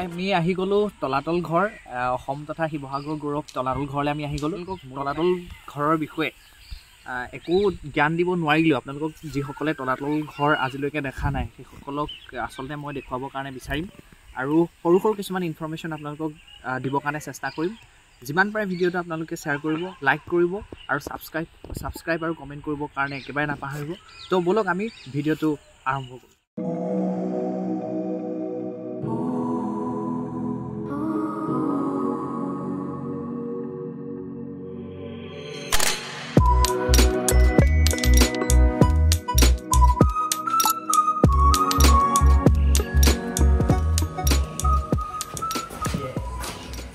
আমি আহি গ'লোঁ তলাতল ঘৰ, অসম তথা শিৱসাগৰ গৌৰৱ তলাতল ঘৰলৈ আমি আহি গ'লোঁ। তলাতল ঘৰৰ বিষয়ে একো জ্ঞান দিব নোৱাৰিলেও আপোনালোকক যিসকলে তলাতল ঘৰ আজিলৈকে দেখা নাই সেইসকলক আচলতে মই দেখুৱাবৰ কাৰণে বিচাৰিম আৰু সৰু সৰু কিছুমান ইনফৰ্মেশ্যন আপোনালোকক দিবৰ কাৰণে চেষ্টা কৰিম। যিমান পাৰে ভিডিঅ'টো আপোনালোকে শ্বেয়াৰ কৰিব, লাইক কৰিব আৰু ছাবস্ক্ৰাইব আৰু কমেণ্ট কৰিবৰ কাৰণে একেবাৰে নাপাহৰিব। তো ব'লক আমি ভিডিঅ'টো আৰম্ভ কৰোঁ।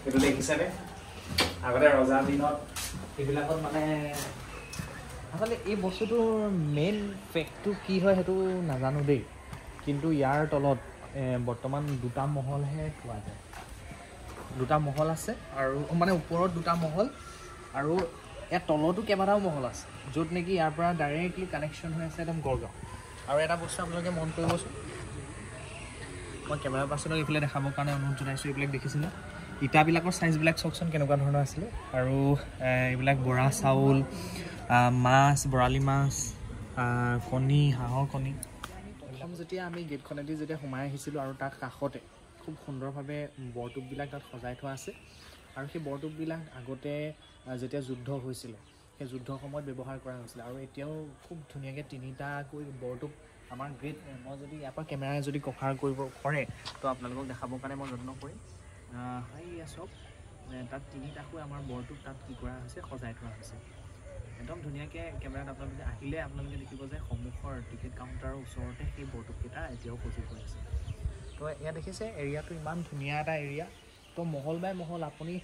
এইটো দেখিছেনে? আগতে ৰজা দিনত এইবিলাকত মানে আচলতে এই বস্তুটোৰ মেইন ফেক্টটো কি হয় সেইটো নাজানো দেই, কিন্তু ইয়াৰ তলত বৰ্তমান দুটা মহলহে পোৱা যায়। দুটা মহল আছে আৰু মানে ওপৰত দুটা মহল আৰু ইয়াৰ তলতো কেইবাটাও মহল আছে, য'ত নেকি ইয়াৰ পৰা ডাইৰেক্টলি কানেকশ্যন হৈ আছে একদম গড়গাঁও। আৰু এটা বস্তু আপোনালোকে মন কৰিবচোন, মই কেমেৰা পাৰ্চনক এইফালে দেখাবৰ কাৰণে অনুৰোধ জনাইছোঁ। এইবিলাক দেখিছেনে? ইটাবিলাকৰ চাইজবিলাক চাওকচোন কেনেকুৱা ধৰণৰ আছিলে। আৰু এইবিলাক বৰা চাউল, মাছ, বৰালি মাছ, কণী, হাঁহৰ কণী। প্ৰথম যেতিয়া আমি গেটখনেদি যেতিয়া সোমাই আহিছিলোঁ আৰু তাৰ কাষতে খুব সুন্দৰভাৱে বৰটোপবিলাক তাত সজাই থোৱা আছে। আৰু সেই বৰটোপবিলাক আগতে যেতিয়া যুদ্ধ হৈছিলে সেই যুদ্ধৰ সময়ত ব্যৱহাৰ কৰা হৈছিলে আৰু এতিয়াও খুব ধুনীয়াকৈ তিনিটাকৈ বৰটোপ আমাৰ গ্ৰেট। মই যদি ইয়াৰ পৰা কেমেৰাই যদি কভাৰ কৰে তো আপোনালোকক দেখাবৰ কাৰণে মই যত্ন কৰিম। এইয়া চব তাত তিনিটাকৈ আমাৰ বৰটোপ তাত কি কৰা হৈছে, সজাই থোৱা হৈছে একদম ধুনীয়াকৈ। কেমেৰাত আপোনালোকে আহিলে আপোনালোকে দেখিব যে সন্মুখৰ টিকেট কাউণ্টাৰৰ ওচৰতে সেই বৰটোপকেইটা এতিয়াও সজীৱ হৈ আছে। তো ইয়াত দেখিছে এৰিয়াটো ইমান ধুনীয়া এটা এৰিয়া। তো মহল বাই মহল আপুনি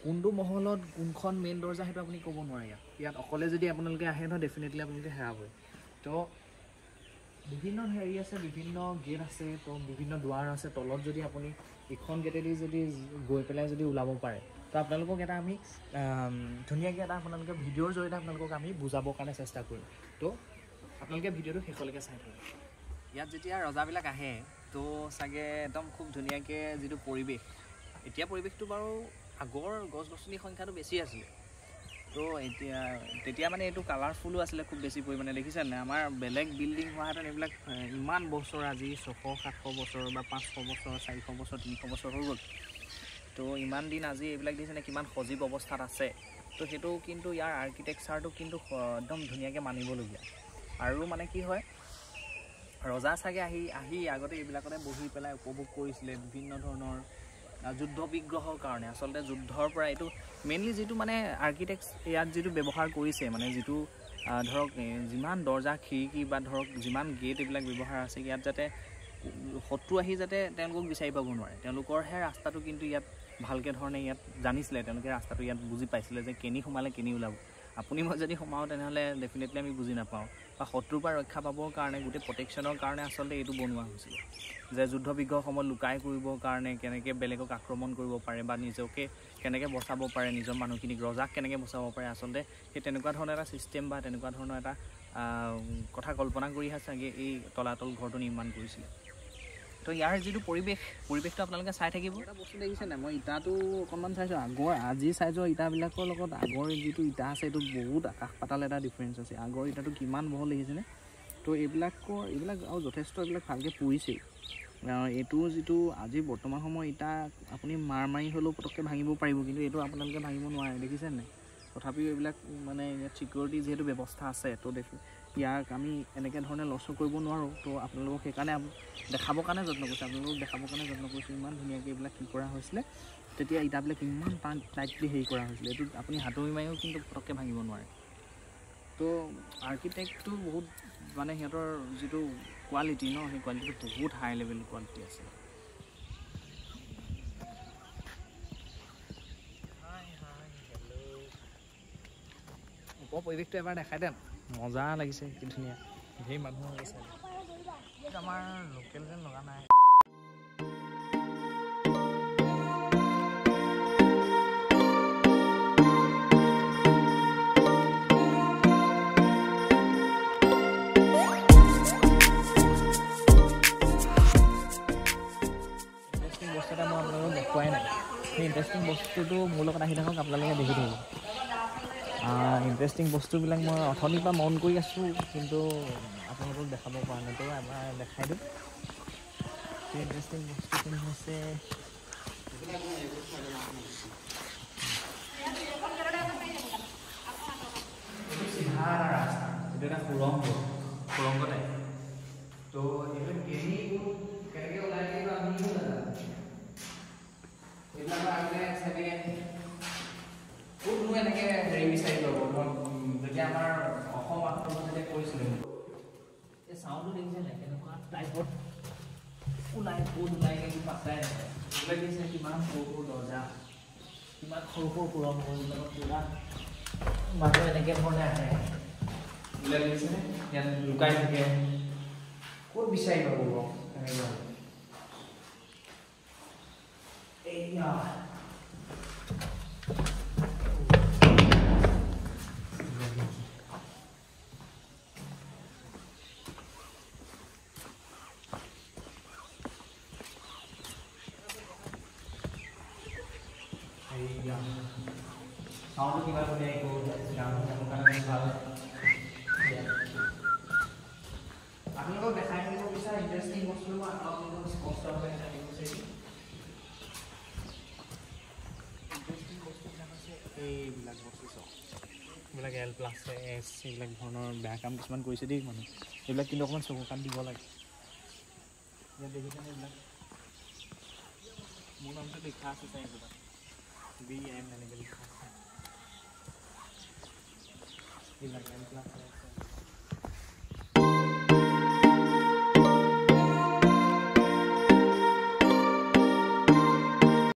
কোনটো মহলত কোনখন মেইন দৰ্জা সেইটো আপুনি ক'ব নোৱাৰে। ইয়াত অকলে যদি আপোনালোকে আহে নহয় ডেফিনেটলি আপোনালোকে হেৰাবই। তো বিভিন্ন হেৰি আছে, বিভিন্ন গেট আছে, তো বিভিন্ন দুৱাৰ আছে। তলত যদি আপুনি ইখন গেটেদি যদি গৈ পেলাই যদি ওলাব পাৰে তো আপোনালোকক এটা আমি ধুনীয়াকৈ এটা আপোনালোকে ভিডিঅ'ৰ জৰিয়তে আপোনালোকক আমি বুজাবৰ কাৰণে চেষ্টা কৰিম। তো আপোনালোকে ভিডিঅ'টো শেষলৈকে চাই থাকক। ইয়াত যেতিয়া ৰজাবিলাক আহে তো চাগে একদম খুব ধুনীয়াকৈ যিটো পৰিৱেশ, এতিয়া পৰিৱেশটো বাৰু আগৰ গছ গছনিৰ সংখ্যাটো বেছি আছিলে, তো এতিয়া তেতিয়া মানে এইটো কালাৰফুলো আছিলে খুব বেছি পৰিমাণে। দেখিছে নাই আমাৰ বেলেগ বিল্ডিং হোৱাহেঁতেন এইবিলাক ইমান বছৰ, আজি 600-700 বছৰ বা 500 বছৰ, 400 বছৰ, 300 বছৰ হৈ গ'ল। তো ইমান দিন আজি এইবিলাক দেখিছেনে কিমান সজীৱ অৱস্থাত আছে। তো সেইটো কিন্তু ইয়াৰ আৰ্কিটেকচাৰটো কিন্তু একদম ধুনীয়াকৈ মানিবলগীয়া। আৰু মানে কি হয়, ৰজা চাগে আহি আহি আগতে এইবিলাকতে বহি পেলাই উপভোগ কৰিছিলে বিভিন্ন ধৰণৰ যুদ্ধ বিগ্ৰহৰ কাৰণে। আচলতে যুদ্ধৰ পৰা এইটো মেইনলি যিটো মানে আৰ্কিটেক্ট ইয়াত যিটো ব্যৱহাৰ কৰিছে, মানে যিটো ধৰক যিমান দৰ্জা খিৰিকী বা ধৰক যিমান গেট এইবিলাক ব্যৱহাৰ আছে ইয়াত, যাতে শত্ৰু আহি যাতে তেওঁলোকক বিচাৰি পাব নোৱাৰে, তেওঁলোকৰহে ৰাস্তাটো কিন্তু ইয়াত ভালকৈ ধৰণে ইয়াত জানিছিলে, তেওঁলোকে ৰাস্তাটো ইয়াত বুজি পাইছিলে যে কেনি সোমালে কেনি ওলাব। আপুনি মই যদি সোমাওঁ তেনেহ'লে ডেফিনেটলি আমি বুজি নাপাওঁ। বা শত্ৰুৰ পৰা ৰক্ষা পাবৰ কাৰণে গোটেই প্ৰটেকশ্যনৰ কাৰণে আচলতে এইটো বনোৱা হৈছিলে, যে যুদ্ধ বিগ্ৰহৰ সময়ত লুকাই কৰিবৰ কাৰণে কেনেকৈ বেলেগক আক্ৰমণ কৰিব পাৰে বা নিজকে কেনেকৈ বচাব পাৰে, নিজৰ মানুহখিনিক, ৰজাক কেনেকৈ বচাব পাৰে। আচলতে সেই তেনেকুৱা ধৰণৰ এটা ছিষ্টেম বা তেনেকুৱা ধৰণৰ এটা কথা কল্পনা কৰিহে চাগে এই তলাতল ঘৰটো নিৰ্মাণ কৰিছিলে। তো ইয়াৰ যিটো পৰিৱেশটো আপোনালোকে চাই থাকিব। এটা বস্তু দেখিছে নাই, মই ইটাটো অকণমান চাইছোঁ, আগৰ আজি চাইজৰ ইটাবিলাকৰ লগত আগৰ যিটো ইটা আছে এইটো বহুত আকাশ পাতাল এটা ডিফাৰেঞ্চ আছে। আগৰ ইটাটো কিমান বহল দেখিছেনে? তো এইবিলাক আৰু যথেষ্ট এইবিলাক ভালকৈ পুৰিছেই। এইটো যিটো আজি বৰ্তমান সময়ৰ ইটা আপুনি মাৰ মাৰি হ'লেও পটককৈ ভাঙিব পাৰিব, কিন্তু এইটো আপোনালোকে ভাঙিব নোৱাৰে, দেখিছে নাই? তথাপিও এইবিলাক মানে ইয়াত ছিকিউৰিটি যিহেতু ব্যৱস্থা আছে, তো দেখি ইয়াক আমি এনেকৈ ধৰণে লছো কৰিব নোৱাৰোঁ। তো আপোনালোকক সেইকাৰণে দেখাবৰ কাৰণে যত্ন কৰিছোঁ, আপোনালোকক দেখাবৰ কাৰণে যত্ন কৰিছোঁ ইমান ধুনীয়াকৈ এইবিলাক কি কৰা হৈছিলে। তেতিয়া ইটাবিলাক ইমান টাইটলি হেৰি কৰা হৈছিলে, এইটো আপুনি হাতুৰি মাৰিও কিন্তু পটককৈ ভাঙিব নোৱাৰে। তো আৰ্কিটেক্টটো বহুত মানে সিহঁতৰ যিটো কোৱালিটি ন, সেই কোৱালিটিটো বহুত হাই লেভেল কোৱালিটি আছে। ওপৰ পৰিৱেশটো এবাৰ দেখাই দে, মজা লাগিছে, কি ধুনীয়া, ধেৰ মানুহ আহিছে। আমাৰ লোকেল যেন লগা নাই। বস্তু এটা মই আপোনালোকক দেখুৱাই নাই। সেই ইণ্টাৰেষ্টিং বস্তুটো মোৰ লগত আহি থাকক, আপোনালোকে দেখি থাকিব। ইণ্টাৰেষ্টিং বস্তুবিলাক মই অথনিৰ পৰা মন কৰি আছোঁ, কিন্তু আপোনালোকক দেখাব পৰা নাই। তো এবাৰ দেখাই দিম। সেই ইণ্টাৰেষ্টিং বস্তুখিনি হৈছে এইটো চিধা এটা ৰাস্তা, এইটো এটা সুৰংগ, সুৰংগ টাইপ। তো এইটো কেনি কেনেকৈ ওলাই গ'ল আমিও নাজানো। এইবিলাকৰ আগতে চাগে ক'তনো এনেকৈ হেৰি বিচাৰি পাব। মই যেতিয়া আমাৰ অসম আক্ৰমণ যেতিয়া কৰিছিলোঁ, এই চাউণ্ডটো দেখিছে নাই কেনেকুৱা টাইপত ওলাই, ক'ত ওলাই গ'ল পাত্তাই নাপায়। এইবিলাক দেখিছে কিমান সৰু সৰু দৰ্জা, কিমান সৰু সৰু সুৰংগ, এইবিলাকত পূৰা মানুহ এনেকৈ ধৰণে আহে। এইবিলাক দেখিছেনে ইয়াত লুকাই থাকে, ক'ত বিচাৰি পাব বাৰু এনেকুৱা। এইয়া চাউণ্ডটো কিমান ধুনীয়া, একো গান শুনিবৰ কাৰণে ভাল। আপোনালোকক দেখাই থাকিব বিচাৰে ইণ্টাৰেষ্টিং বস্তুটো, মই আপোনালোকক স্পষ্টভাৱে দেখাই দিব বিচাৰিছোঁ। ইণ্টাৰেষ্টিং বস্তুবিলাক হৈছে এইবিলাক বস্তু চাওক, এইবিলাক এল প্লাছ এছ, এইবিলাক ধৰণৰ বেয়া কাম কিছুমান কৰিছে দেই মানুহ। এইবিলাক কিন্তু অকণমান চকু কাণ দিব লাগে। ইয়াত দেখিছেনে এইবিলাক, মোৰ নামটো লিখা আছে চাই, এইবিলাক বি এম এনেকৈ লিখা আছে। এইবিলাক এল প্লাছ এছ।